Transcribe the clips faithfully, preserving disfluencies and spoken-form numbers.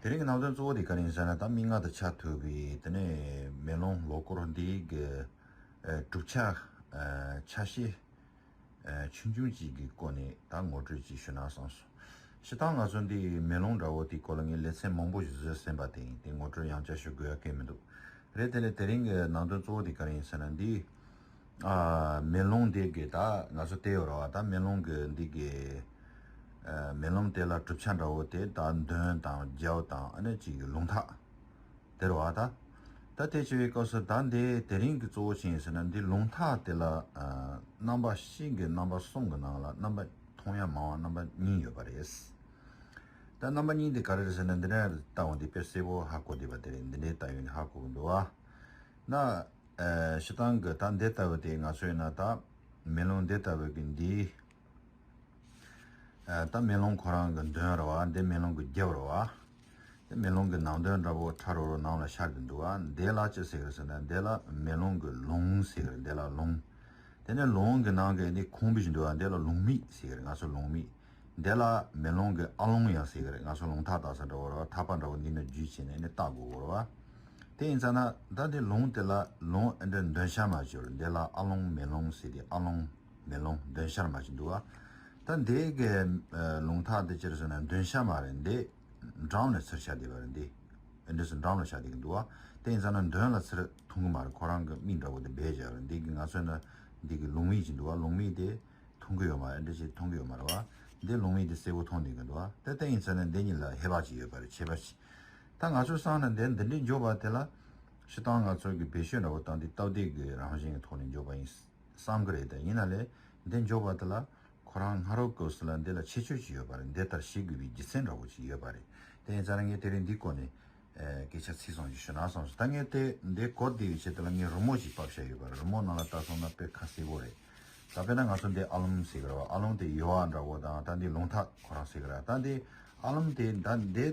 དེ་རིང་གི་ནང་དོན་གཙོ་བོ་དེ་ག་རེ་ཡིན་ཟེར་ན། ད་མིག་སྔ་དུ་ཆགས་ཐུབ་པའི་དེ་ནས་མེ་ལོང་ལོ་སྐོར་འདི་གི་ཨ་གྲུབ་ཆ། ཨ་ཆ་ཤས། ཨ་ཆུང་ཆུང་ཅིག་གི་སྒོ་ནས་ད་ངོ་སྤྲོད་ཅིག་ཞུ་ན་བསམ་སོང་། སྤྱིར་བཏང་ང་ཚོ་འདི་མེ་ལོང་འདྲ་བོ་དེའི་སྐོར་ལ་ངས་ལེ་ཚན་མང་པོ་ཞིག་བཟོས་ཟིན་པ་དེ་ཡིན། དེ་ངོ་སྤྲོད་ཡང་བསྐྱར་ཞུ་དགོས་ཡ་གང་ཡང་མི་འདུག་རེད། དེ་ལས་དེ་རིང་གི་ནང་དོན་གཙོ་བོ་དེ་ག་རེ་ཡིན་ཟེར་ན། འདི་ཨ་མེ་ལོང་འདི་གི་ད་ང་ཚོ་བལྟས་ཡོད་རེད་བ། ད་མེ་ལོང་གི་འདི་གི་ཨ་མེ་ལོང་དེ་ལ་གྲུབ་ཆ་འདྲ་བོ་དེ་ད་མདུན་དང་རྒྱབ་དང་ཨ་ནི་གཅིག་གི་ལུང་ཐག་དེ་རེད་བ། ད་ད་དེ་བྱས་པའི་སྐབས་སུ་ད་འདི་དེ་རིང་གི་གཙོ་བོ་ཅི་ཡིན་ཟེར་ན། འདི་ལུང་ཐག་དེ་ལ་ཨ་རྣམ་པ་བཞི་གི་རྣམ་པ་གསུམ་གི་ནང་ལ་རྣམ་པ་མཐོང་ཡ་མང་བ་རྣམ་པ་གཉིས་ཡོད་པ་རེད། ད་རྣམ་པ་གཉིས་དེ་ག་རེ་རེད་ཟེར་ན། འདི་འདྲ་ལྟ་བ་འདི་དཔེ་གསལ་པོ་ཧ་གོ་བསྡད་པ་དེ་རེད། འདི་འདྲའི་ལྟ་ཡོང་ནས་ཧ་གོ་གི་འདུག་བ། ན་ཨ་སྤྱིར་བཏང་གི་ད་འདི་ལྟ་བུ་དེ་ང་ཚོས་ན་ད་མེ་ལོང་འདི་ལྟ་བུ་གི་འདི་ཨ་ད་མེ་ལོང་ཁོ་རང་གི་མདུན་རེད་བ། འདི་མེ་ལོང་གི་རྒྱབ་རེད་བ། འདི་མེ་ལོང་གི་ནང་དོན་འདྲ་པོ་ཁྲ་རོ་རོ་ནང་ལ་ཤར་གི་འདུག་བ། འདི་ལ་ཅི་ཟེར་གི་རེད་ཟེར་ན། འདི་ལ་མེ་ལོང་གི་ལུང་ཟེར་གི་རེད། འདི་ལ་ལུང་། དེ་ནས་ལུང་གི་ནང་གི་འདི་ཁུང་བུ་ཞིག་འདུག་བ། འདི་ལ་ལུང་མིག་ཟེར་གི་རེད། ང་ཚོ་ལུང་མིག་འདི་ལ་མེ་ལོང་གི་ཨ་ལོང་ཡང་ཟེར་གི་རེད། ང་ཚོ་ལུང་ཐག་བཏགས་ས་འདྲ་བོ་རེད་བ། ཐག་པ་འདྲ་བོ་འདི་ནས་བརྒྱུད་བྱས་ནས་ནི་བཏགས་དགོས་གོ་རེད་བ། དེ་ཡིན་ཙང་ན་ད་འདི་ལུང་དེ་ལ་ལུང་ཨེ་འདྲ་མདུན་ཤར་མ་ཅིག་ཡོད་རེད། འདི་ལ་ཨ་ལོང་མེ་ལོང་ཟེར་ཏེ། ཨ་ལོང་མེ་ལོང་མདུན་ཤར་མ་ཅིག་འདུག་བ། ད་འདི་གི་ཨ་ལུང་ཐག་འདི་ཅི་རེད་ཟེར་ན། མདུན་ཤར་མ་རེད། འདི་འགྲམ་ལ་ཚུར་ཤར་བསྡད་པ་རེད། འདི་ཨེ་འདྲ་སེ་འགྲམ་ལ་ཤར་བསྡད་ཀྱི་འདུག་བ། དེ་ཡིན་ཙང་ན་མདུན་ལ་ཚུར་མཐོང་གི་མ་རེད། ཁོ་རང་གི་མིག་འདྲ་བོ་དེ་སྦས་བཞག་རེད། འདི་གི་ང་ཚོས་ན་འདི་གི་ལུང་མིག་ཅིག་འདུག་བ། ལུང་མིག་དེ་མཐོང་གི་ཡོད་མ་རེད། འདི་ཅིག་མཐོང་གི་ཡོད་མ་རེད་བ། འདི་ལུང་མིག་འདི་གསལ་པོ་མཐོང་བསྡད་ཀྱི་འདུག་བ། ད་དེ་ཡིན་ཙང་ན་འདི་གཉིས་ལ་ཁྱད་པར་ཅིག་ཡོད་པ་རེད། ཁྱད་པར་ཅིག་ད་ང་ཚོས་བསམ་ན་འདི་འདི་འདྲའི་འཇོག་པ་དེ་ལ་སྤྱིར་བཏང་ང་ཚོ་གི་བེད་སྤྱོད་འདྲ་བོ་དང་འདི་སྟབས་བདེ་གི་རང་བཞིན་གྱི་ཐོག་ནས་འཇོག་པ་ཡིན་བསམ་གི་རེད། ད་ཡིན་ན་ལས་འདི་འཇོག་པ་དེ་ལ་ཁོ་རང་སྔ་རོལ་སྐབས་སུ་ལ་འདི་ལ་ཁྱད་ཆོས་ཅིག་ཡོད་པ་རེད། འདི་ལྟར་བྱེད་དགོས་པའི་རྒྱུ་མཚན་འདྲ་བོ་ཅིག་ཡོད་པ་རེད། དེ་ཡིན་ཙང་ན་ངས་དེ་རིང་འདི་སྐོར་ནས་ཨ་སྐད་ཆ་ཚིག་ཙམ་ཞིག་ཞུ་ན་བསམ་སོང་། ད་ངས་དེ་འདི་གོ་བདེ་བའི་ཆེད་དུ་ལ་ངས་རི་མོ་ཞིག་ཕབ་བཞག་ཡོད་པ་རེད། རི་མོ་ནང་ལ་ལྟ་སོང་ན་དཔེ་ཁ་གསལ་པོ་རེད། ད་དཔེར་ན་ང་ཚོ་འདི་ཨ་ལོང་ཟེར་གི་རེད་བ། ཨ་ལོང་དེ་ཡོལ་བ་འདྲ་བོ་དང་། ད་འདི་ལུང་ཐག་ཁོ་རང་ཟེར་གི་རེད། ད་འདི་ཨ་ལོང་དེ་ད་འདི་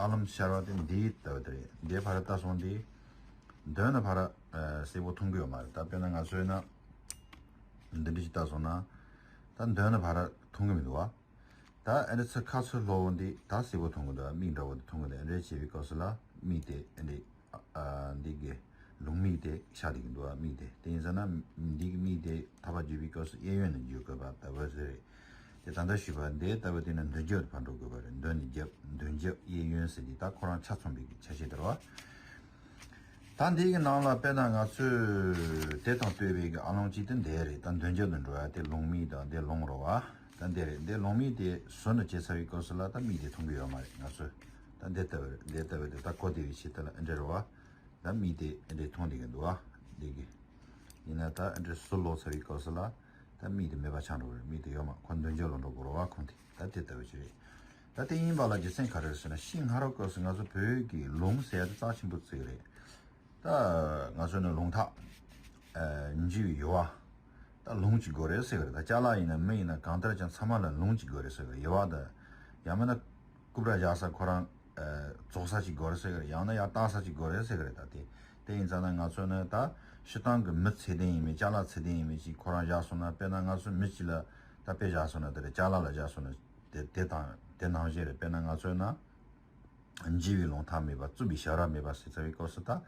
ཨ་ལོང་ཤར་བ་དེ་འདི་ལྟ་བུ་དེ་རེད། འདི་ཕར་ལྟ་སོང་དུས་མདུན་ལ་ཕར་ཨ་གསལ་པོ་མཐོང་གི་ཡོད་མ་རེད། ད་དཔེར་ན་ང་ཚོས་ན་འདི་འདྲ་ཞིག་ལྟ་སོང་ན་ད་མདུན་ལ་ཕར་མཐོང་གི་མི་འདུག་བ། ད་ཨ་འདྲ་ཚུར་ཁ་ཚུར་ལྷོ་འོང་དུས་ད་གསལ་པོ་མཐོང་གི་འདུག་མིག་འདྲ་བོ་དེ་མཐོང་གི་འདུག་ཨ་འདྲ་བྱས་པའི་སྐབས་སུ་ལ་མིག་དེ་ཨ་འདྲ་ཨ་འདི་གི་ལུང་མིག་དེ་ཤར་བསྡད་ཀྱི་འདུག་མིག་དེ། དེ་ཡིན་ཙང་ན་འདི་གི་མིག་དེ་ཐག་པ་བརྒྱུད་པའི་སྐབས་སུ་གཡས་གཡོན་ནས་བརྒྱུད་དགོས་པ་ལྟ་བུ་ཟེར་རེད། དེ་ད་ལྟ་ཞུས་པ་འདི་ལྟ་བུ་དེ་ནི་མདུན་རྒྱབ་ཏུ་ཕར་འགྲོ་དགོས་པ་རེད། མདུན་ནས་རྒྱབ། མདུན་རྒྱབ་གཡས་གཡོན་ཟེར་དེ་ད་ཁོ་རང་ཆ་མཚུངས་པའི་གི་ཆ་ཤས་དེ་རེད་བ། ད་འདི་གི་ནང་ལ་དཔེར་ན་ང་ཚོས་དེ་དང་བསྟུན་པའི་གི་ཨ་ལོང་གཅིག་དེ་འདི་རེད། ད་མདུན་རྒྱབ་ཏུ་འགྲོ་ཡ་དེ་ལུང་མིག་དང་འདི་ལུང་རེད་བ། ད་འདི་རེད། འདི་ལུང་མིག་དེ་ཟུར་ནས་བྱས་ཚར་བའི་སྐབས་སུ་ལ་ད་མིག་དེ་མཐོང་གི་ཡོད་མ་རེད། ང་ཚོས་ད་འདི་ལྟ་བུ་རེད། འདི་ལྟ་བུ་དེ་ད་གོ་བདེ་བའི་ཆེད་དུ་ལ་ཨེ་འདྲ་རེད་བ། ད་མིག་དེ་ཨེ་འདྲ་མཐོང་བསྡད་ཀྱི་འདུག་བ། འདི་གི་ཡིན་ན་ད་ཨེ་འདྲ་ཟུར་ལོག་ཚར་བའི་སྐབས་སུ་ལ་ད་མིག་དེ་མེད་པ་ཆགས་འགྲོ་གི་རེད། མིག་དེ་ཡོད་མ། ཁོ་མདུན་རྒྱབ་ལ་འགྲོ་དགོས་རེད་བ། ཁོང་དེ་ད་དེ་ལྟ་བུ་ཅིག་རེད། ད་དེ་ཡིན་པ་ལ་རྒྱུ་མཚན་ག་རེ་རེད་ཟེར་ན། ཕྱིས་སྔ་རབས་སྐབས་སུ་ང་ཚོ་བོད་ཀྱི་ལུང་ཟེར་ཡ་དེ་རྩ་ཆེན་པོ་བརྩི་གི་རེད། ད་ང་ཚོ་ནི་ལུང་ཐག་ཨ་འཇུ་བའི་ཡོལ་བ་ད་ལུང་གཅིག་དགོས་རེད་ཟེར་གི་རེད། ད་ཅ་ལག་ཡིན་ན་མི་ཡིན་ན་གང་ལྟར་ཀྱང་ཚང་མ་ལ་ལུང་གཅིག་དགོས་རེད་ཟེར་གི་རེད། ཡོལ་བ་ད་ཡང་མིན་ན་རྐུབ་ར་བཞག་ས་ཁོ་རང་ཨ་བཙོག་ས་གཅིག་དགོས་རེད་ཟེར་གི་རེད། ཡང་ན་ཡར་བཏང་ས་གཅིག་དགོས་རེད་ཟེར་གི་རེད། ད་དེ་དེ་ཡིན་ཙང་ན་ང་ཚོ་ནི་ད་སྤྱིར་བཏང་གི་མི་ཚད་ལྡན་ཡིན་མིན། ཅ་ལག་ཚད་ལྡན་ཡིན་མིན་ཅིག་ཁོ་རང་བཞག་སོང་ན། དཔེར་ན་ང་ཚོ་མི་གཅིག་ལ་ད་དཔེ་བཞག་སོང་ན། དེ་རེད། ཅ་ལག་ལ་བཞག་སོང་ན་དེ་དེ་དང་དེ་ནང་བཞིན་རེད། དཔེར་ན་ང་ཚོ་ན་འཇུ་བའི་ལུང་ཐག་མེད་པ། བཙུགས་པའི་ཞབས་ར་མེད་པ་ཟེར་ཚར་བའི་སྐབས་སུ་ད་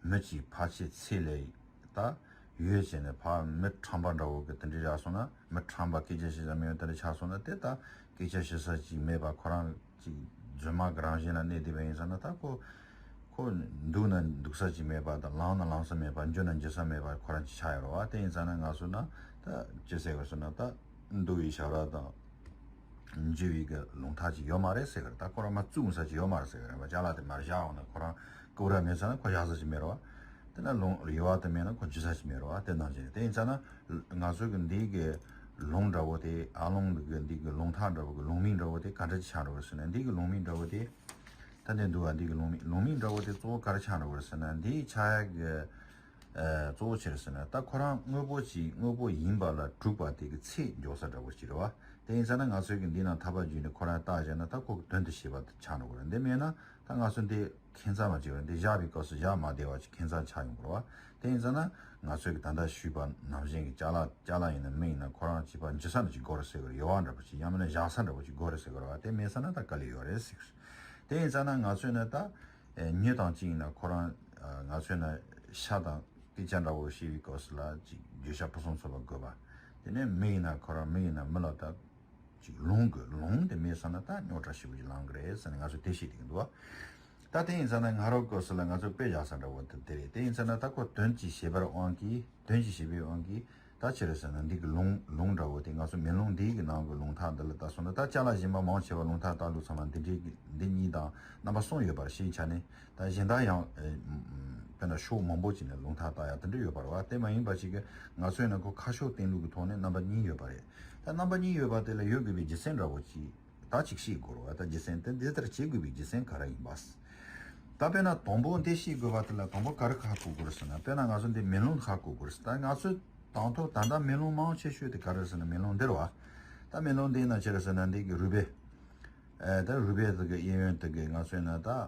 མི་གཅིག་ཕལ་ཆེར་ཚད་ལས་ད་ཡོལ་བྱས་ནས་ཕར་མི་ཁྲམ་པ་འདྲ་བོ་གི་དེ་འདྲ་བཞག་སོང་ན། མི་ཁྲམ་པ་སྐད་ཆ་བཤད་ས་མེད་པ་དེ་འདྲ་ཆགས་སོང་ན། དེ་ད་སྐད་ཆ་བཤད་ས་ཅིག་མེད་པ། ཁོ་རང་ཅིག་རྫུན་མ་གི་རང་བཞིན་ལ་གནས་བསྡད་པ་ཡིན་ཙང་ན། ད་ཁོ་ཁོ་འདུག་ན་འདུག་ས་ཅིག་མེད་པ་དང་། ལངས་ན་ལངས་ས་མེད་པ། འགྱོ་ན་འགྱོ་ས་མེད་པ་ཁོ་རང་ཅིག་ཆགས་ཡོད་རེད་བ། དེ་ཡིན་ཙང་ན་ང་ཚོ་ན་ད་ཅི་ཟེར་དགོས་ཟེར་ན། ད་འདུག་པའི་ཞབས་ར་དང་འཇུ་བའི་གི་ལུང་ཐག་ཅིག་ཡོད་མ་རེད་ཟེར་གི་རེད། ད་ཁོ་རང་མར་བཙུགས་ས་ཅིག་ཡོད་མ་རེད་ཟེར་གི་རེད་བ། ཅ་ལག་དེ་མར་བཞག་འོང་ན་ཁོ་རང་རྐུབ་ར་མེད་ཙང་ན་ཁོ་བཞག་ས་ཅིག་མེད་རེད་བ། དེ་ན་ལུང་ཡོལ་བ་དེ་མེད་ན་ཁོ་འཇུ་ས་ཅིག་མེད་རེད་བ། དེ་ནང་བཞིན་རེད། དེ་ཡིན་ཙང་ན་ང་ཚོ་གི་འདི་གི་ལུང་འདྲ་བོ་དེ། ཨ་ལོང་གི་འདི་གི་ལུང་ཐག་འདྲ་བོ་གི་ལུང་མིག་འདྲ་བོ་དེ་ག་འདྲ་ཅིག་ཆགས་འགྲོ་གི་ཟེར་ན། འདི་གི་ལུང་མིག་འདྲ་བོ་དེ་ད་འདི་འདུག་བ། འདི་གི་ལུང་མིག་ལུང་མིག་འདྲ་བོ་དེ་གཙོ་བོ་ག་རེ་ཆགས་འགྲོ་གི་རེད་ཟེར་ན། འདི་ཆགས་ཡ་གི་ཨ་གཙོ་བོ་ཆི་རེད་ཟེར་ན། ད་ཁོ་རང་དངོས་པོ་ཅིག་དངོས་པོ་ཡིན་པ་ལ་གྲུབ་པ་དེ་གི་ཚད་འཇོག་ས་འདྲ་བོ་ཅིག་རེད་བ། དེ་ཡིན་ཙང་ན་ང་ཚོའི་གི་འདི་ནང་ཐག་པ་བརྒྱུད་ནས་ཁོ་རང་བལྟས་བྱས་ན་ད་ཁོ་གི་དོན་དེ་ཤེས་པ་དེ་ཆགས་འགྲོ་གི་རེད། འདི་མེད་ན་ད་ང་ཚོ་འདི་ཁྱད་མཚར་མ་ཅིག་རེད། འདི་བཞག་པའི་སྐབས་སུ་བཞག་མ་བདེ་བ་ཅིག་ཁྱད་མཚར་ཆགས་ཡོང་གི་རེད་བ། དེ་ཡིན་ཙང་ན་ང་ཚོའི་གི་ད་ལྟ་ཞུས་པ་ནང་བཞིན་གི་ཅ་ལག་ཅ་ལག་ཡིན་ན་མི་ཡིན་ན་ཁོ་རང་གཅིག་པ་འཇུ་ས་འདྲ་ཅིག་དགོས་རེད་ཟེར་གི་རེད། ཡོལ་བ་འདྲ་པོ་ཅིག་ཡང་མིན་ན་བཞག་ས་འདྲ་པོ་ཅིག་དགོས་རེད་ཟེར་གི་རེད་བ། དེ་མེད་ས་ན་ད་དཀའ་ལས་ཡོད་རེད་ཟེར་གི་རེད། དེ་ཡིན་ཙང་ན་ང་ཚོས་ནི་ད་མྱི་དང་གཅིག་ཡིན་ན་ཁོ་རང་ང་ཚོས་ནི་ཤ་དང་སྐད་ཆ་འདྲ་བོ་བཤད་པའི་སྐབས་སུ་ལ་ཅིག་བརྗོད་བྱ་ཕུན་སུམ་ཚོགས་པ་དགོས་པ། དེ་ནས་མི་ཡིན་ན་ཁོ་རང་མི་ཡིན་ན་མི་ལ་ད་ཅིག་ལུང་དགོས། ལུང་དེ་མེད་ཙང་ན་ད་རྙོག་དྲ་ཞེ་པོ་ཅིག་ལངས་གི་རེད་ཟེར་ནས་ང་ཚོས་དེ་བཤད་བསྡད་ཀྱི་འདུག་བ། ད་དེ་ཡིན་ཙང་ན་ང་རང་སྐབས་སུ་ལ་ང་ཚོས་དཔེ་བཞག་ས་འདྲ་བོ་དེ་དེ་རེད། དེ་ཡིན་ཙང་ན་ད་ཁོ་དོན་གྱི་བྱེད་པར་དབང་གིས་དོན་གྱི་བྱེད་པའི་དབང་གིས་ད་ཅི་རེད་ཟེར་ན་འདི་གི་ལུང་ལུང་འདྲ་བོ་དེ་ང་ཚོ་མེ་ལོང་འདི་གི་ནང་གི་ལུང་ཐག་འདི་ལ་ལྟ་སོང་ན། ད་ཅ་ལག་གཞན་པ་མང་ཆེ་བ་ལུང་ཐག་བཏགས་ལུགས་ཚང་མ་འདི་འདྲའི་གི་འདི་གཉིས་དང་རྣམ་པ་གསུམ་ཡོད་པར་ཤེས་བྱ་ནས། ད་གཞན་དག་ཡང་ཨེ་དཔེར་ན་ཕྱོགས་མང་པོ་ཅིག་ནས་ལུང་ཐག་བཏགས་ཡ་དེ་འདྲ་ཡོད་པ་རེད་བ། དེ་མ་ཡིན་པ་ཅིག་གི་ང་ཚོའི་ནང་གི་ཁ་ཕྱོགས་བསྟན་ལུགས་ཀྱི་ཐོག་ནས་རྣམ་པ་གཉིས་ཡོད་པ་རེད། ད་རྣམ་པ་གཉིས་ཡོད་པ་དེ་ལ་ཡོད་དགོས་པའི་རྒྱུ་མཚན་འདྲ་བོ་ཅིག་ད་ཅིག་ཤེས་དགོས་རེད་བ། ད་རྒྱུ་མཚན་དེ་འདི་ལྟར་བྱེད་དགོས་པའི་རྒྱུ་མཚན་ག་རེ་ཡིན་པ། ད་དཔེར་ན་དང་པོ་འདི་ཤེས་དགོས་པ་དེ་ལ་དང་པོ་ག་རེ་ཧ་གོ་དགོས་རེད་ཟེར་ན། དཔེར་ན་ང་ཚོ་འདི་མེ་ལོང་ཧ་གོ་དགོས་རེད་ཟེར། ད་ང་ཚོ་དང་ཐོག་ད་ལྟ་མེ་ལོང་མང་ཆེ་ཤོས་དེ་ག་རེ་རེད་ཟེར་ན་མེ་ལོང་འདི་རེད་བ། ད་མེ་ལོང་འདི་ན་ཅི་རེད་ཟེར་ན་འདི་གི་རུས་སྦལ། ཨེ་ད་རུས་སྦལ་དེ་གི་གཡས་གཡོན་དེ་གི་ང་ཚོའི་ན་ད་ཨེ་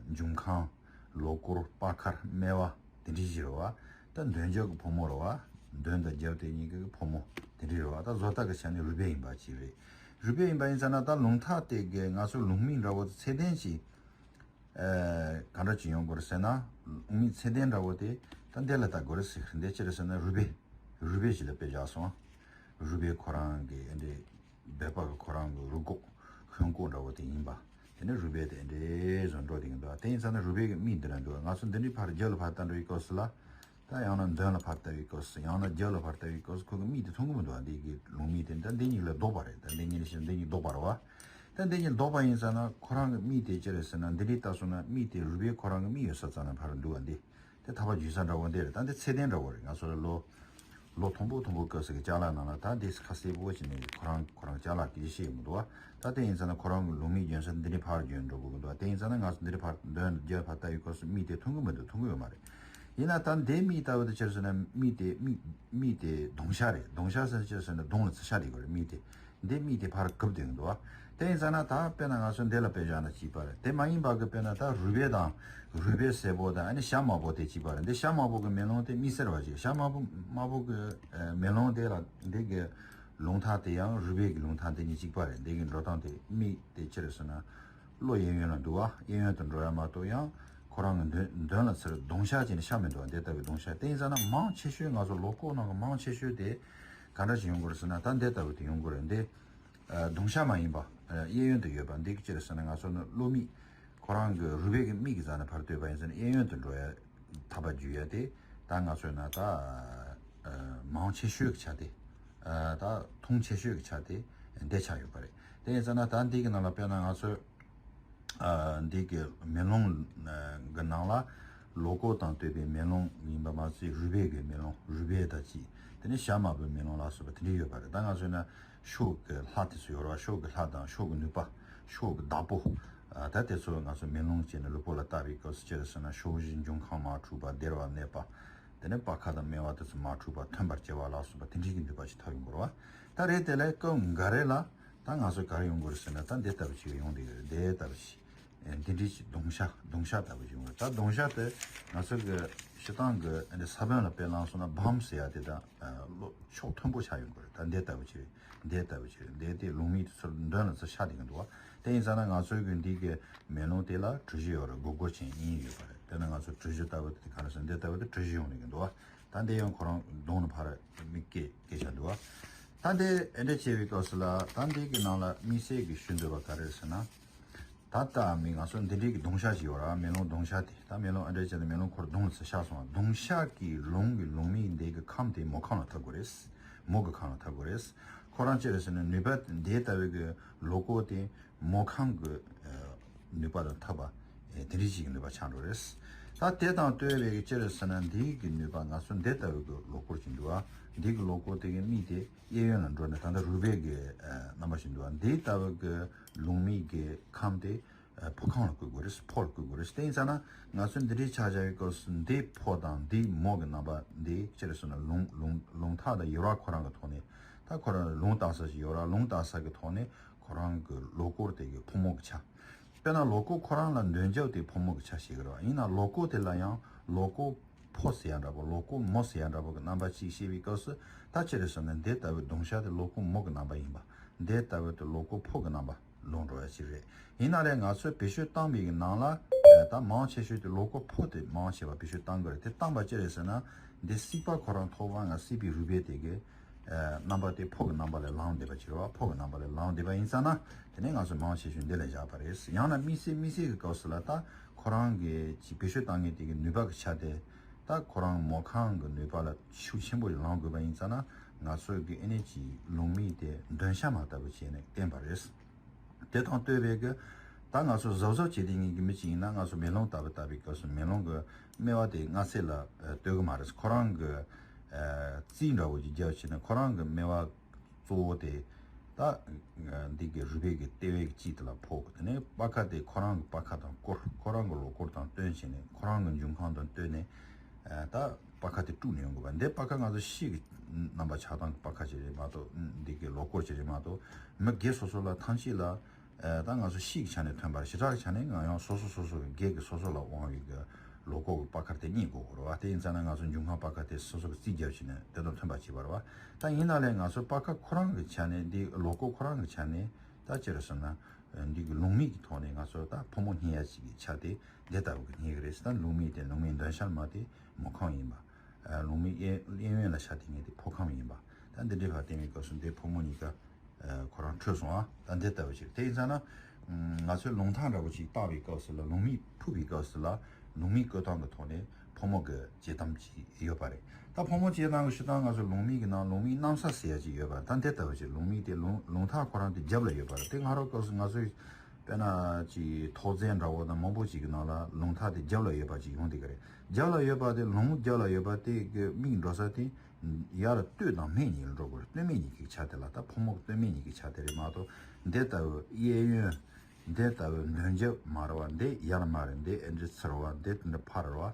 འབྱུང་ཁམས། ལོ་འཁོར། སྤར་ཁ། སྨེ་བ། དེ་འདྲའི་ཞིག་རེད་བ། ད་འདོན་རྒྱག་གི་ཕོ་མོ་རེད་བ། འདོན་དང་རྒྱབ་དེ་གཉིས་ཀྱི་ཕོ་མོ་དེ་འདྲའི་རེད་བ། ད་བཟོ་ལྟ་གི་ཆ་ནས་རུས་སྦལ་ཡིན་པ་ཅིག་རེད། རུས་སྦལ་ཡིན་པ་ཡིན་ཙང་ན་ད་ལུང་ཐག་དེ་གི་ང་ཚོ་ལུང་མིང་འདྲ་བོ་དེ་ཚད་ལྡན་ཅིག་ཨེ་ག་འདྲ་ཅིག་ཡོང་དགོས་རེད་ཟེར་ན། ལུང་མིང་ཚད་ལྡན་འདྲ་བོ་དེ་ད་འདི་ལ་ལྟ་དགོས་རེད་ཟེར། འདི་ཅི་རེད་ཟེར་ན་རུས་སྦལ། རུས་སྦལ་ཞིག་ལ་དཔེ་བཞག་སོང་། རུས་སྦལ་ཁོ་རང་གི་ཨེ་འདྲའི་སྦལ་པ་གི་ཁོ་རང་གི་རུས་ཁོག་ཤོན་ཁོག་འདྲ་བོ་དེ་ཡིན་པ། དེ་ནས་རུས་སྦལ་དེ་འདྲའི་བཟོ་འགྲོ་དེ་གི་འདུག་དེ་ཡིན་ཙང་ན་རུས་སྦལ་གི་མིག་འདི་ལ་འདུག་ང་ཚོ་འདི་འདྲའི་ཕར་རྒྱབ་ལ་ཕར་ལྟ་འགྲོ་ཡི་སྐབས་སུ་ལ། ད་ཡང་ན་མདུན་ལ་ཕར་ལྟ་བའི་སྐབས་སུ། ཡང་ན་རྒྱབ་ལ་ཕར་ལྟ་བའི་སྐབས་སུ་ཁོ་གི་མིག་དེ་མཐོང་གི་མི་འདུག་འདི་གི་ལུང་མིག་དེ་ད་འདི་གཉིས་ལ་ལྡོག་པ་རེད། ད་འདི་གཉིས་ལ་ཞིག་འདི་གཉིས་ལྡོག་པ་རེད་བ། ད་འདི་གཉིས་ལྡོག་པ་ཡིན་ཙང་ན་ཁོ་རང་གི་མིག་དེ་ཅི་རེད་ཟེར་ན། འདི་འདྲའི་ལྟ་སོང་ན་མིག་དེ་རུས་སྦལ་ཁོ་རང་གི་མིག་ཡོད་ས་ཙམ་ན་ཕར་འདུག་བ། འདི་དེ་ཐག་པ་རྒྱུག་ས་འདྲ་བོ་འདི་རེད། ད་འདི་ཚད་ལྡན་འདྲ་བོ་རེད། ང་ཚོ་ལ་ལོ་ལོ་མཐོན་པོ་མཐོན་པོ་སྐབས་སུ་གི་ཅ་ལག་ནང་ལ་ད་འདི་ཁ་གསལ་པོ་བྱས་ནས་ཁོ་རང་ཁོ་རང་ཅ་ལག་གི་ཤེས་ཡོང་གི་འདུག་བ། ད་དེ་ཡིན་ཙང་ན་ཁོ་རང་གི་ལུང་མིག་རྒྱུན་ས་འདི་ནས་ཕར་རྒྱུན་འགྲོ་དགོས་ཀྱི་འདུག་བ། དེ་ཡིན་ཙང་ན་ང་ཚོ་འདི་ནས་ཕར་མདུན་རྒྱབ་ཕར་ལྟ་བའི་སྐབས་སུ་མིག་དེ་མཐོང་གི་མི་འདུག་མཐོང་གི་ཡོད་མ་རེད། ཡིན་ན་ད་འདི་མིག་ལྟ་བུ་དེ་ཅི་རེད་ཟེར་ན་མིག་དེ་མིག་མིག་དེ་གདོང་ཤ་རེད། གདོང་ཤ་ཟེར་ན་ཅི་རེད་ཟེར་ན་གདོང་ལ་ཚ་ཤ་དེ་གོ་རེད་མིག་དེ། འདི་མིག་དེ་ཕར་གུབ་སྡོད་འདུག་བ། དེ་ཡིན་ཙང་ན་ད་དཔེར་ན་ང་ཚོ་འདི་ལ་དཔེ་བཞག་ན་གཅིག་པ་རེད། དེ་མ་ཡིན་པ་གི་དཔེར་ན་ད་རུས་སྦལ་དང་རུས་སྦལ་སེར་པོ་དང་ཨ་ནི་ཤ་དམར་པོ་དེ་གཅིག་པ་རེད། འདི་ཤ་དམར་པོ་གི་མེ་ལོང་དེ་མིག་སེར་བ་ཅིག་ཤ་དམར་པོ་དམར་པོ་གི་ཨ་མེ་ལོང་དེ་ལ་འདི་གི་ལུང་ཐག་དེ་ཡང་རུས་སྦལ་གི་ལུང་ཐག་དེ་གཉིས་གཅིག་པ་རེད། འདི་གི་འགྲོ་སྟངས་དེ་མིག་དེ་ཅི་རེད་ཟེར་ན་བློ་གཡས་གཡོན་ལ་འདུག་བ། གཡས་གཡོན་དུ་འགྲོ་ཡ་མ་གཏོགས་ཡང་ཁོ་རང་གི་མདུན་མདུན་ལ་ཚུར་གདོང་ཤ་བྱས་ནས་ཤ་མི་འདུག་བ། འདི་ལྟ་བུའི་གདོང་ཤ་དེ་ཡིན་ཙང་ན་མང་ཆེ་ཤོས་ང་ཚོ་ལོ་ཀོ་ནང་གི་མང་ཆེ་ཤོས་དེ་ག་འདྲ་ཞིག་ཡོང་དགོས་རེད་ཟེར་ན་ད་འདི་ལྟ་བུ་དེ་ཡོང་དགོས་རེད། འདི་ཨ་གདོང་ཤ་མ་ཡིན་པ་ཨ་གཡས་གཡོན་དུ་ཡོད་པ་འདི་གི་ཅི་རེད་ཟེར་ན་ང་ཚོ་ནི་བློ་མིག་ཁོ་རང་གི་རུས་སྦལ་གི་མིག་གི་རྩ་ནས་ཕར་ལྟོས་པ་ཡིན་ཟེར་ན་གཡས་གཡོན་དུ་འགྲོ་ཡ་ཐག་པ་རྒྱུག་ཡ་དེ་ད་ང་ཚོའི་ནང་ད་ཨ་མང་ཆེ་ཤོས་ཀྱི་ཆ་དེ་ཨ་ད་མཐོང་ཆེ་ཤོས་ཀྱི་ཆ་དེ་འདི་ཆགས་ཡོད་པ་རེད། དེ་ཡིན་ཟེར་ན་ད་འདི་གི་ནང་ལ་དཔེར་ན་ང་ཚོས་ཨ་འདི་གི་མེ་ལོང་ཨ་གི་ནང་ལ་ལོ་ཀོ་དང་བསྟོད་པའི་མེ་ལོང་ཡིན་པ་མ་ཚད་རུས་སྦལ་གྱི་མེ་ལོང་རུས་སྦལ་དང་གཅིག་དེ་ནས་ཤ་དམར་པོའི་མེ་ལོང་ལ་སོགས་པ་དེ་འདྲ་ཡོད་པ་རེད། ད་ང་ཚོས་ན་ཕྱོགས་ཀྱི་ལྷ་དེ་ཚོ་ཡོད་རེད་བ། ཕྱོགས་ཀྱི་ལྷ་དང་ཕྱོགས་ཀྱི་ནུས་པ་ཕྱོགས་ཀྱི་བདག་པོ་ཨ་ད་དེ་ཚོ་ང་ཚོ་མེ་ལོང་བྱས་ནས་ལུས་པོ་ལ་བཏགས་པའི་སྐབས་སུ་ཅི་རེད་ཟེར་ན་ཕྱོགས་བཞི་འབྱུང་ཁམས་མ་འཁྲུགས་པ་བདེ་བར་གནས་པ། དེ་ནས་སྤར་ཁ་དང་སྨེ་བ་དེ་ཚོ་མ་འཁྲུགས་པ་ཐོན་པར་བྱེད་པ་ལ་སོགས་པ་དེ་འདྲའི་གི་ནུས་པ་ཞིག་ཐོབ་ཡོང་དགོས་རེད་བ། ད་རེད་དེ་ལས་སྐབས་འགའ་རེ་ལ་ད་ང་ཚོ་ག་རེ་ཡོང་དགོས་རེད་ཟེར་ན་ད་འདི་ལྟ་བུ་ཞིག་ཡོང་བསྡད་ཡོད་རེད། འདི་ལྟ་བུ་ཞིག་འདི་འདྲའི་ཞིག་གདོང་ཤ་གདོང་ཤ་ལྟ་བུ་ཞིག་ཡོང་རེད། ད་གདོང་ཤ་དེ་ང་ཚོ་གི་སྤྱིར་བཏང་གི་འདི་ས་བོན་ལ་དཔེ་བླངས་སོང་ན་བམ་ཟེར་ཡ་དེ་དང་ལོ་ཕྱོགས་མཐུན་པོ་ཆགས་ཡོང་དགོས་རེད། ད་འདི་ལྟ་བུ་ཞིག་རེད། འདི་ལྟ་བུ་ཞིག་རེད། འདི་དེ་ལུང་མིག་དེ་ཚོར་མདུན་ལ་ཚུར་ཤར་བསྡད་ཀྱི་འདུག་བ། དེ་ཡིན་ཙང་ན་ང་ཚོའི་གི་འདི་གི་མེ་ལོང་དེ་ལ་གྲུ་བཞི་ཡོད་རེད། སྒོར་སྒོར་ཅན་གཉིས་ཡོད་པ་རེད། དེ་ནི་ང་ཚོ་གྲུ་བཞི་ལྟ་བུ་དེ་ག་རེ་ཟེར་འདི་ལྟ་བུ་དེ་གྲུ་བཞི་ཡོང་ནས་ཀྱི་འདུག་བ། ད་འདི་ཡང་ཁོ་རང་གདོང་ནས་ཕར་མིག་སྐྱེ་སྐྱེ་བྱ་འདུག་བ། ད་འདི་ཨེ་འདྲ་བྱས་པའི་སྐབས་སུ་ལ་ད་འདི་གི་ནང་ལ་དམིགས་བསལ་གྱི་ཞུ་འདོད་པ་ག་རེ་རེད་ཟེར་ན། ད་ལྟ་མི་ང་ཚོ་འདི་འདྲའི་གི་གདོང་ཤ་ཞིག་ཡོད་ར། མེ་ལོང་གདོང་ཤ་དེ་ད་མེ་ལོང་ཨེ་འདྲ་བྱས་ནས་མེ་ལོང་ཁོ་རང་གདོང་ལ་ཚུར་ཤར་སོང་བ། གདོང་ཤ་གི་ལུང་གི་ལུང་མིག་འདི་གི་ཁམས་དེ་མོ་ཁམས་ལ་ཐུག་དགོས་རེད། མོ་གི་ཁམས་ལ་ཐུག་དགོས་རེད། ཁོ་རང་ཅི་རེད་ཟེར་ན་ནུས་པ་འདི་ལྟ་བུའི་གི་ལོ་ཀོ་དེ་མོ་ཁམས་ཀྱི་ནུས་པ་དང་ཐུག་པ་དེ་འདྲའི་ཞིག་གི་ནུས་པ་ཆགས་འགྲོ་རེད། ད་དེ་དང་བསྟུན་པའི་ཅི་རེད་ཟེར་ན་འདི་གི་ནུས་པ་ང་ཚོ་འདི་ལྟ་བུའི་གི་ལོ་ཀོར་གྱི་འདུག་ཨ། འདི་གི་ལོ་ཀོ་དེ་གི་མིག་དེ་གཡས་གཡོན་ལ་འགྲོ་ནས་ད་ལྟ་རུས་སྦལ་གི་རྣམ་པ་ཞིག་འདུག་ཨ། འདི་ལྟ་བུའི་གི་ལུང་མིག་གི་ཁམས་དེ་ཕོ་ཁམས་ལ་བཀོད་དགོས་རེད། ཕོ་ལ་བཀོད་དགོས་རེད། དེ་ཡིན་ཙང་ན་ང་ཚོ་འདི་འདྲའི་ཆ་བཞག་པའི་སྐབས་སུ་འདི་ཕོ་དང་འདི་མོ་གི་རྣམ་པ་འདི་ཅི་རེད་ཟེར་ན་ལུང་ལུང་ལུང་ཐག་དང་ཡུར་བ་ཁོ་རང་གི་ཐོག་ནས་ད་ཁོ་རང་ལུང་བཏགས་ས་ཞིག་ཡོད་ར། ལུང་བཏགས་ས་གི་ཐོག་ནས་ཁོ་རང་གི་ལོ་ཀོར་དེ་གི་ཕོ་མོ་གི་ཆ། དཔེར་ན་ལོ་ཀོ་ཁོ་རང་ལ་འདོན་རྒྱབ་དེ་ཕོ་མོ་གི་ཆ་ཞིག་རེད་བ། ཡིན་ན་ལོ་ཀོ་དེ་ལ་ཡང་ལོ་ཀོ་ཕོ་ཟེར་ཡ་འདྲ་པོ་ལོ་ཀོ་མོ་ཟེར་ཡ་འདྲ་པོ་གི་རྣམ་པ་གཅིག་ཤེས་པའི་སྐབས་སུ་ད་ཅི་རེད་ཟེར་ན་འདི་ལྟ་བུའི་གདོང་ཤ་དེ་ལོ་ཀོ་མོ་གི་རྣམ་པ་ཡིན་པ། འདི་ལྟ་བུ་དེ་ལོ་ཀོ་ཕོ་གི་རྣམ་པ། ལོག་འགྲོ་ཡ་ཅིག་རེད། ཡིན་ན་ལས་ང་ཚོས་བེད་སྤྱོད་བཏང་བའི་གི་ནང་ལ་ད་མང་ཆེ་ཤོས་དེ་ལོ་འཁོར་ཕོ་དེ་མང་ཆེ་བ་བེད་སྤྱོད་བཏང་གི་རེད། དེ་བཏང་པ་ཅི་རེད་ཟེར་ན། འདི་སྲིད་པ་ཁོ་རང་ཐོག་མ་ང་སྲིད་པའི་རུས་སྦལ་དེ་གི་རྣམ་པ་དེ་ཕོ་གི་རྣམ་པ་ལས་ལངས་བསྡད་པ་ཅིག་རེད་བ། ཕོ་གི་རྣམ་པ་ལས་ལངས་བསྡད་པ་ཡིན་ཙང་ན། དེ་ནས་ང་ཚོ་མང་ཆེ་ཤོས་འདི་ལ་བཞག་པ་རེད། ཡང་ན་དམིགས་བསལ་དམིགས་བསལ་གྱི་སྐབས་སུ་ལ་ད་ཁོ་རང་གི་ཅིག་བེད་སྤྱོད་བཏང་མཁན་དེ་གི་ནུས་པ་གི་ཆ་དེ་ད་ཁོ་རང་མོ་གང་གི་ནུས་པ་ལ་ཤུགས་ཆེན་པོ་ཞིག་ལངས་དགོས་པ་ཡིན་ཙང་ན། ང་ཚོ་གི་ཨེ་ནས་ཅིག་ལུང་མིག་དེ་འདོན་ཤ་མ་ལྟ་བུ་བྱས་ནས་བསྟན་པ་རེད། དེ་དང་ལྟོས་པའི་གི་ད་ང་ཚོ་གཟབ་གཟབ་བྱེད་དེ་ངེས་ཀྱི་མི་ཅིག་ཡིན་ན། ང་ཚོ་མེ་ལོང་ལྟ་བུ་ལྟ་བུའི་སྐབས་སུ་མེ་ལོང་གི་སྨེ་བ་དེ་སྔ་ཚེ་ལ་ལྟོས་གི་མ་རེད། ཁོ་རང་གི་རྩིས་འདྲ་བོ་ཅིག་རྒྱབ་བྱས་ནས་ཁོ་རང་གི་སྨེ་བ་གཙོ་བོ་དེ་ད་འདི་གི་རུས་སྦལ་གྱི་ལྟེ་བའི་དཀྱིལ་དེ་ལ་ཕོག་གི། དེ་ནས་པ་ཁ་དེ་ཁོ་རང་གི་པ་ཁ་དང་སྐོར། ཁོ་རང་གི་ལོ་སྐོར་དང་བསྟུན་བྱས་ནས། ཁོ་རང་གི་འབྱུང་ཁམས་དང་བསྟུན་ནས་ད་པ་ཁ་དེ་དཀྲུགས་ནས་ཡོང་དགོས་པ། འདི་པ་ཁ་ང་ཚོ་ཤི་གི་རྣམ་པ་ཆགས་སྟངས་ཀྱི་པ་ཁ་ཅིག་རེད་མ་གཏོགས། འདི་གི་ལོ་སྐོར་ཅིག་རེད་མ་གཏོགས། མི་སྒེར་སོ་སོ་ལ་ཐམས་ཅད་ལ་ད་ང་ཚོ་ཤི་གི་ཆ་ནས་ཐོན་པ་རེད། ཞེ་དྲག་གི་ཆ་ནས་ང་ཡང་སོ་སོ་སོ་སོ་གི་སྒེར་གྱི་སོ་སོ་ལ་དབང་བའི་གི་ལོ་སྐོར་གྱི་པ་ཁ་དེ་རྙེད་དགོས་རེད་བ། དེ་ཡིན་ཙང་ན་ང་ཚོ་འབྱུང་ཁམས་པ་ཁ་དེ་སོ་སོ་གི་རྩིས་རྒྱབ་བྱས་ནས་དེ་དང་མཐུན་པ་བྱེད་པ་རེད་བ། ད་ཡིན་ན་ལས་ང་ཚོ་པ་ཁ་ཁོ་རང་གི་ཆ་ནས། འདི་ལོ་སྐོར་ཁོ་རང་གི་ཆ་ནས་ད་ཅི་རེད་ཟེར་ན། འདི་གི་ལུང་མིག་གི་ཐོག་ནས་ང་ཚོ་ད་ཕོ་མོ་རྙེད་ཡ་ཅིག་གི་ཆ་དེ་འདི་ལྟ་བུ་གི་རྙེད་གི་རེད། ད་ལུང་མིག་དེ་ལུང་མིག་འདོན་ཤ་མ་དེ་མོ་གང་ཡིན་པ། ལུང་མིག་གཡས་གཡས་གཡོན་ལ་ཤ་དེ་ངེས་དེ་ཕོ་གང་ཡིན་པ། ད་འདི་འདྲའི་བར་བསྟན་པའི་སྐབས་སུ་འདི་ཕོ་མོ་གཉིས་ཀ་ཁོ་རང་འཕྲོད་སོང་ཨ། ད་འདི་ལྟ་བུ་ཞིག་དེ་ཡིན་ཙང་ན། ང་ཚོས་ལུང་ཐག་འདྲ་བོ་ཅིག་བཏགས་པའི་སྐབས་སུ་ལ། ལུང་མིག་ཕུག་པའི་སྐབས་སུ་ལ། ལུང་མིག་བཀོད་སྟངས་ཀྱི་ཐོག་ནས་ཕོ་མོ་གི་བྱེད་སྟངས་ཅིག་ཡོད་པ་རེད། ད་ཕོ་མོ་བྱེད་སྟངས་ཀྱི་ཞུ་སྟངས། ང་ཚོ་ལུང་མིག་གི་ནང་ལུང་མིག་གནམ་ས་ཟེར་ཡ་ཅིག་ཡོད་པ་རེད། ད་འདི་ལྟ་བུ་ཅིག་ལུང་མིག་དེ་ལུང་ལུང་ཐག་ཁོ་རང་དེ་རྒྱབ་ལ་ཡོད་པ་རེད། དེ་སྔ་རབས་སྐབས་སུ་ང་ཚོས་དཔེར་ན་ཅིག་ཐོག་བརྩེགས་འདྲ་བོ་དང་མང་པོ་ཅིག་གི་ནང་ལ་ལུང་ཐག་དེ་རྒྱབ་ལ་ཡོད་པ་ཅིག་ཡོང་བསྡད་ཀྱི་རེད། རྒྱབ་ལ་ཡོད་པ་དེ། ལུང་མིག་རྒྱབ་ལ་ཡོད་པ་དེ་གི་མིག་འགྲོ་ས་དེ་ཡར་སྟོད་དང་སྨད་གཉིས་ལ་འགྲོ་དགོས་རེད། སྟོད་སྨད་གཉིས་ཀྱི་ཆ་དེ་ལ། ད་ཕོ་མོ་གི་སྟོད་སྨད་གཉིས་ཀྱི་ཆ་དེ་རེད་མ་གཏོགས། འདི་ལྟ་བུ་གཡས་གཡོན། འདི་ལྟ་བུ་མདུན་རྒྱབ་མ་རེད་བ། འདི་ཡར་མ་རེད། འདི་ཨེ་འདྲ་ཚུར་བ། འདི་འདི་ཕར་རེད་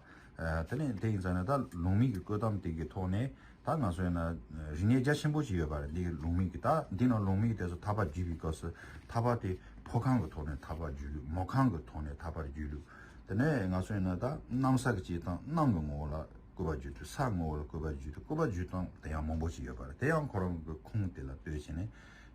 བ། དེ་ནས་དེ་ཡིན་ཙང་ན་ད་ལུང་མིག་གི་བཀོད་སྟངས་དེ་གི་ཐོག་ནས་ད་ང་ཚོ་ཡིན་ན་རིག་གནས་རྒྱ་ཆེན་པོ་ཅིག་ཡོད་པ་རེད། འདི་གི་ལུང་མིག་གི། ད་འདི་ནང་ལུང་མིག་དེ་ཚོ་ཐག་པ་བརྒྱུད་པའི་སྐབས་སུ་ཐག་པ་དེ་ཕོ་ཁང་གི་ཐོག་ནས་ཐག་པ་བརྒྱུད་ལུགས། མོ་ཁང་གི་ཐོག་ནས་ཐག་པ་བརྒྱུད་ལུགས། དེ་ནས་ང་ཚོ་ཡིན་ན་ད་གནམ་ས་གི་བྱེད་སྟངས། གནམ་གི་ངོ་བོ་ལ་བཀོད་པ་བརྒྱུད་དུས། ས་ངོ་བོ་ལ་བཀོད་པ་བརྒྱུད་དུས། བཀོད་པ་བརྒྱུད་སྟངས་དེ་ཡང་མང་པོ་ཅིག་ཡོད་པ་རེད། དེ་ཡང་ཁོ་རང་གི་ཁུངས་དེ་ལ་ལྟོས་བྱས་ནས་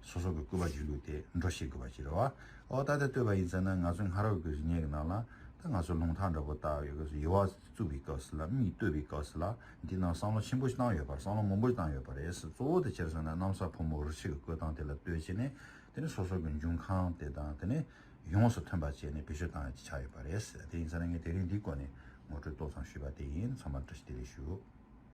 སོ་སོ་གི་བཀོད་པ་བརྒྱུད་ལུགས་དེ་འགྲོ་ཤེས་དགོས་པ་ཅིག་རེད་བ། ཨོ་ད་ལྟ་ལྟོས་པ་ཡིན་ཙང་ན། ང་ཚོ་སྔ་རབས་ཀྱི་རིག་གནས་ཀྱི་ནང་ལ་ད་ང་ཚོ་ལུང་ཐག་འདྲ་པོ་བཏགས་ཡོད་སྐབས་སུ། ཡུ་བ་བཙུགས་པའི་སྐབས་སུ་ལ། མིག་གཏོད་པའི་སྐབས་སུ་ལ། འདི་ནང་བསམ་བློ་ཆེན་པོ་ཞིག་བཏང་ཡོད་པ་རེད། བསམ་བློ་མང་པོ་ཞིག་བཏང་ཡོད་པ་རེད། གཙོ་བོ་དེ་ཅི་རེད་ཟེར་ན། གནམ་ས་ཕོ་མོ་རིགས་ཤིག་གི་བཀོད་སྟངས་དེ་ལ་ལྟོས་བྱས་ནས། དེ་ནས་སོ་སོ་གི་འབྱུང་ཁམས་དེ་དང་། དེ་ནས་ཡོངས་སུ་མཐུན་པ་བྱས་ནས་བེད་སྤྱོད་བཏང་ཡ་ཅིག་ཆགས་ཡོད་པ་རེད། དེ་ཡིན་ཙང་ན་ངས་དེ་རིང་འདིའི་སྐོར་ནས་ངོ་སྤྲོད་ཏོག་ཙམ་ཞུས་པ་དེ་ཡིན། ཚང་མར་བཀྲ་ཤིས་བདེ་ལེགས་ཞུ།